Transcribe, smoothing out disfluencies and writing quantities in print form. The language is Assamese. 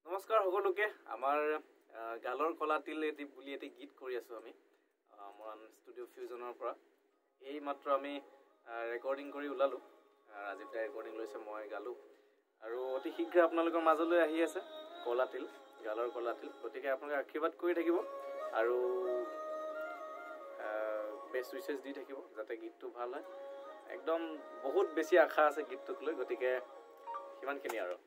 নমস্কাৰ সকলোকে। আমাৰ গালৰ কলা তিল এটি বুলি এটি গীত কৰি আছোঁ আমি মৰাণ ষ্টুডিঅ' ফিউজনৰ পৰা। এই মাত্ৰ আমি ৰেকৰ্ডিং কৰি ওলালোঁ। ৰাজীৱ দাই ৰেকৰ্ডিং লৈছে, মই গালোঁ আৰু অতি শীঘ্ৰে আপোনালোকৰ মাজলৈ আহি আছে কলা তিল, গালৰ কলা তিল। গতিকে আপোনালোকে আশীৰ্বাদ কৰি থাকিব আৰু বেষ্ট উইচেছ দি থাকিব যাতে গীতটো ভাল হয়। একদম বহুত বেছি আশা আছে গীতটোক লৈ, গতিকে সিমানখিনি আৰু।